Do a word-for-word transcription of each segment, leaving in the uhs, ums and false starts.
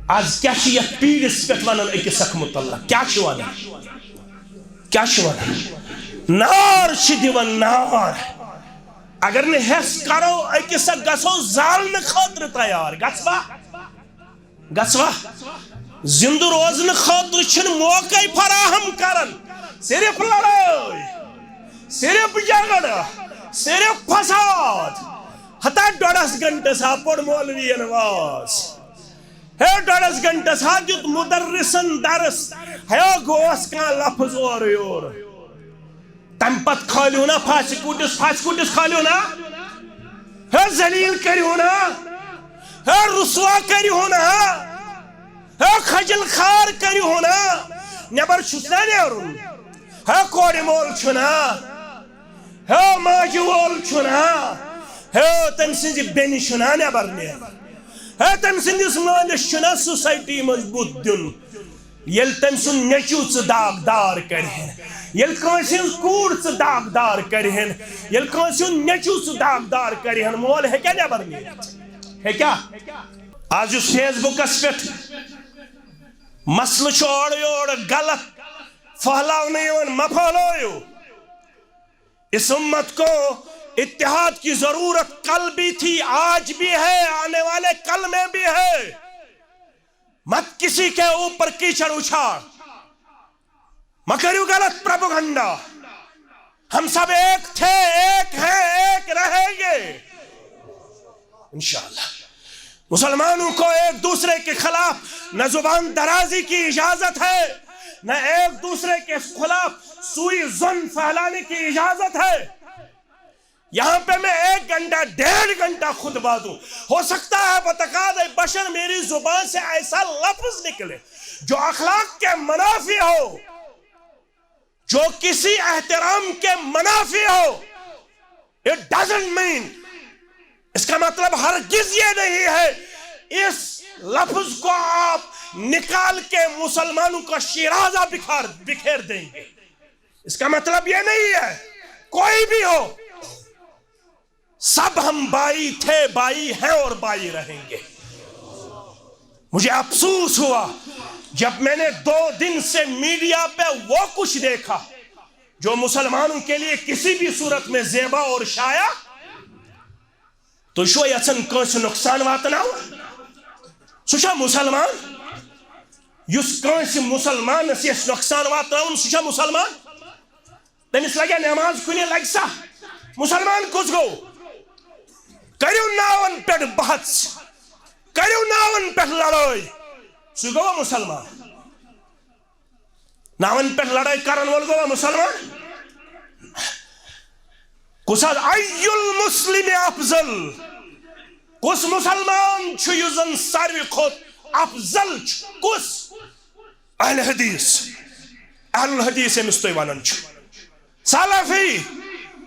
از کیٛاہ چھِ یتھ پیٖرِس پٮ۪ٹھ ونان أکِس اکھ متعلق؟ کیٛاہ چھِ ونان؟ کیٛاہ چھِ ونان؟ نار چھِ دِوان، نار۔ اگر نہٕ ہٮ۪س کرو أکِس اکھ، گژھو زالنہٕ خٲطرٕ تیار۔ گژھوا؟ گژھوا؟ زندٕ روزنہٕ خٲطرٕ چھِنہٕ موقعے فراہم کران۔ صرف لڑٲے، صرف جھگڑٕ، صرف فساد۔ ہتا ڈۄڈس گنٹس ہا پوٚر مولوین واز۔ ہے، ڈۄڈس گنٹس ہا دیُت مدرسن درس۔ ہے، گوس کانٛہہ لفظ اورٕ یورٕ۔ تمہِ پتہٕ کھٲلِو نا پھاسہِ کُٹِس، پھاسہِ کُٹِس کھٲلِو نا۔ ہے، ذلیل کٔرِو نا۔ ہے، رسوا کٔرِو نا۔ ہے، خجل خوار کٔرِو نا۔ نٮ۪بر چھُس نا نیرُن۔ ہے، کورِ مول چھُ نا۔ ہے، ماجہِ وول چھُ نا۔ ہے، تٔمۍ سٕنٛزِ بیٚنہِ چھُ نا نٮ۪بر نیرُن۔ ہے، تٔمۍ سٕنٛدِس مٲلِس چھُ نا سوسایٹی منٛز بُتھ دیُن۔ ییٚلہِ تٔمۍ سُنٛد نیٚچوٗ ژٕ داغدار کرِہن، ییٚلہِ کٲنٛسہِ ہٕنٛز کوٗر ژٕ داغدار کرِہن، ییٚلہِ کٲنٛسہِ ہُنٛد نیٚچوٗ ژٕ داغدار کرِہن، مول ہیٚکیٛاہ نٮ۪بر نیٖرِتھ؟ ہیٚکیٛاہ؟ آز یُس فیس بُکس پٮ۪ٹھ مسلہٕ چھُ اورٕ یورٕ غلط پھٔہلاونہٕ یِوان، مہ پھٔہلٲیِو۔ اس امت کو اتحاد کی ضرورت کل بھی تھی، آج بھی ہے، آنے والے کل میں بھی ہے۔ مت کسی کے اوپر کیچڑ اچھاڑ، مہ کریو غلط پروپیگنڈا۔ ہم سب ایک تھے، ایک ہیں، ایک رہیں گے انشاءاللہ۔ مسلمانوں کو ایک دوسرے کے خلاف نہ زبان درازی کی اجازت ہے، نہ ایک دوسرے کے خلاف سوئی ظن پھیلانے کی اجازت ہے۔ یہاں پہ میں ایک گھنٹہ، ڈیڑھ گھنٹہ خطبہ دوں، ہو سکتا ہے بتقاض بشر میری زبان سے ایسا لفظ نکلے جو اخلاق کے منافی ہو، جو کسی احترام کے منافی ہو۔ It doesn't mean، اس کا مطلب ہرگز یہ نہیں ہے اس لفظ کو آپ نکال کے مسلمانوں کا شیرازہ بکھار، بکھیر دیں گے۔ اس کا مطلب یہ نہیں ہے، کوئی بھی ہو، سب ہم بھائی تھے، بھائی ہیں اور بھائی رہیں گے۔ مجھے افسوس ہوا جب میں نے دو دن سے میڈیا پہ وہ کچھ دیکھا جو مسلمانوں کے لیے کسی بھی صورت میں زیبا اور شایع۔ تُہۍ چھُوا یژھان کٲنٛسہِ نۄقصان واتناوُن؟ سُہ چھا مسلمان؟ یُس کٲنٛسہِ مسلمانس یژھِ نۄقصان واتناوُن، سُہ چھا مسلمان؟ تٔمِس لگیا نماز کُنہِ؟ لگہِ سا؟ مسلمان کُس گوٚو؟ کٔرِو ناوَن پٮ۪ٹھ بحث، کٔرِو ناوَن پٮ۪ٹھ لڑٲے، سُہ گوٚوا مسلمان؟ ناوَن پٮ۪ٹھ لڑٲے کرن وول گوٚوا مسلمان؟ کُس حظ؟ ای المسلم افضل؟ کُس مسلمان چھُ یُس زن ساروی کھۄتہٕ افضل چھُ؟ کُس؟ اہل حدیث، اہل الحدیث ییٚمِس تُہۍ ونان چھِو۔ سلفی،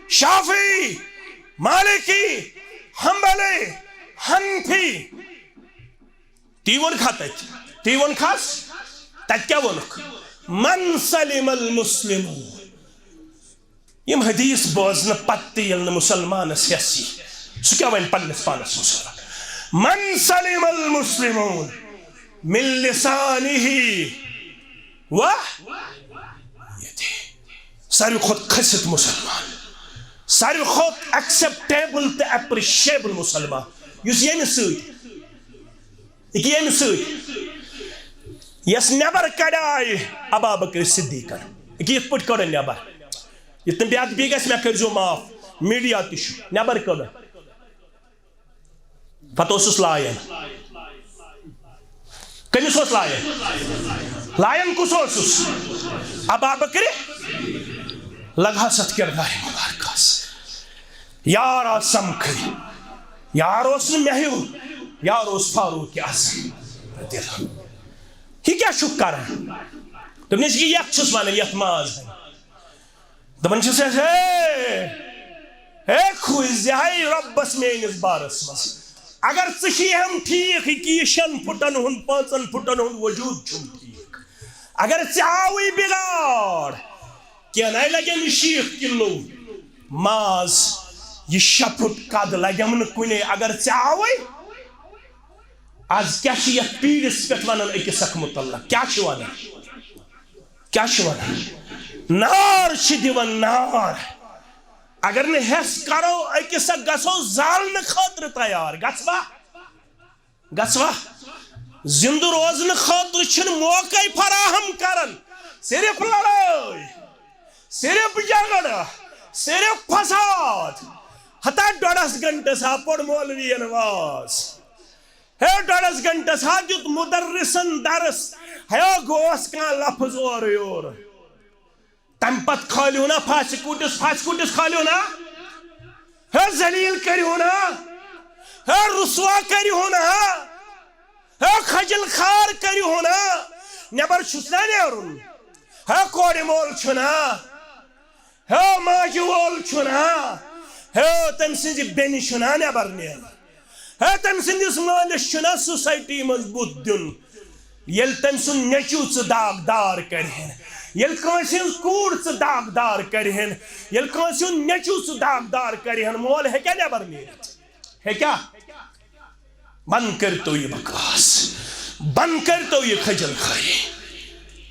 شافعی، مالکی، حنبلی، حنفی۔ تی ووٚنکھا تتہِ؟ تی ووٚنکھس؟ تتہِ کیٛاہ ووٚنکھ؟ من سلم المسلمون۔ یِم حدیث بوزنہٕ پتہٕ تہِ ییٚلہِ نہٕ مسلمانس ہٮ۪س یی، سُہ کیٛاہ وَنہِ پننِس پانس مسلمان؟ من سلم المسلمون من لسانہ و یدہ۔ ساروی کھۄتہٕ کھٔسِتھ مسلمان، ساروی کھۄتہٕ ایکسپٹیبل تہٕ اپریشیبل مسلمان، یُس ییٚمہِ سۭتۍ، یہِ کہِ ییٚمہِ سۭتۍ یۄس نٮ۪بر کڑے ابا بکر صدیقن، یہِ کہِ یِتھ پٲٹھۍ کٔڑٕن نٮ۪بر، یِتھ نہٕ بے ادبی گژھِ، مےٚ کٔرۍزیو معاف، میڈیا تہِ چھُ نٮ۪بر کٔڑٕن۔ پتہٕ اوسُس لایان۔ کٔمِس اوس لایان؟ لایان کُس اوسُس؟ ابا بکرِ۔ لگہس اتھ کردارِ مبارکس۔ یار آو سمکھٕے۔ یار اوس نہٕ مےٚ ہیوٗ، یار اوس فاروق اعظم رضی اللہ عنہ۔ یہِ کیٛاہ چھُکھ کران؟ دوٚپنَس، یہِ یَتھ چھُس وَنان، یَتھ ماز ہَن۔ دَپان چھِس، ہے، ہے، کھوٗژ زِ ہَے رۄبَس میٛٲنِس بارَس منٛز۔ اگر ژٕ چھِ ہٮ۪م ٹھیٖک، یہِ کہِ یہِ شٮ۪ن فُٹَن ہُنٛد، پانٛژَن فُٹَن ہُنٛد وجوٗد چھُم ٹھیٖک۔ اگر ژےٚ آوٕے بِگاڑ، کینٛہہ نَے لَگٮ۪م یہِ شیٖتھ کِلوٗ ماز، یہِ شےٚ فُٹ قد لَگٮ۪م نہٕ کُنے۔ اگر ژےٚ آوٕے، آز کیٛاہ چھِ یَتھ پیٖرِس پٮ۪ٹھ وَنان أکِس اَکھ مُتعلق؟ کیٛاہ چھِ وَنان؟ کیٛاہ چھِ وَنان؟ نار چھِ دِوان، نار۔ اگر نہٕ ہٮ۪س کَرو، أکِس اَکھ گژھو زالنہٕ خٲطرٕ تیار۔ گژھوا؟ گژھوا؟ زِندٕ روزنہٕ خٲطرٕ چھِنہٕ موقعے فراہم کران۔ صرف لڑٲے، صرف جھگڑٕ، صرف فساد۔ ہتا ڈۄڈس گھنٹس ہا پوٚر مولوین واز۔ ہے، ڈۄڈس گھنٹس ہا دیُت مدرسن درس۔ ہے، گوس کانٛہہ لفظ اورٕ یورٕ۔ تمہِ پتہٕ کھٲلِو نا پھاسہِ کُٹِس، پھاسہِ کُٹِس کھٲلِو نا۔ ہے، ذلیل کٔرِو نا۔ ہے، رسوا کٔرِو نا۔ ہے، خجل خوار کٔرِو نا۔ نٮ۪بر چھُس نا نیرُن۔ ہے، کورِ مول چھُ نا۔ ہے، ماجہِ وول چھُ نا۔ ہے، تٔمۍ سٕنٛزِ بیٚنہِ چھُ نا نٮ۪بر نیرُن۔ ہے، تٔمۍ سٕنٛدِس مٲلِس چھُنا سوسایٹی منٛز بُتھ دیُن۔ ییٚلہِ تٔمۍ سُنٛد نیٚچوٗ ژٕ داغدار کرِہن، ییٚلہِ کٲنٛسہِ ہٕنٛز کوٗر ژٕ داغدار کرِہن، ییٚلہِ کٲنٛسہِ ہُنٛد نیٚچوٗ ژٕ داغدار کرِہن، مول ہیٚکیٛاہ نٮ۪بر نیٖرِتھ؟ ہیٚکیٛاہ؟ بنٛد کٔرۍتو یہِ بکواس، بنٛد کٔرۍتو یہِ خجل خوٲری۔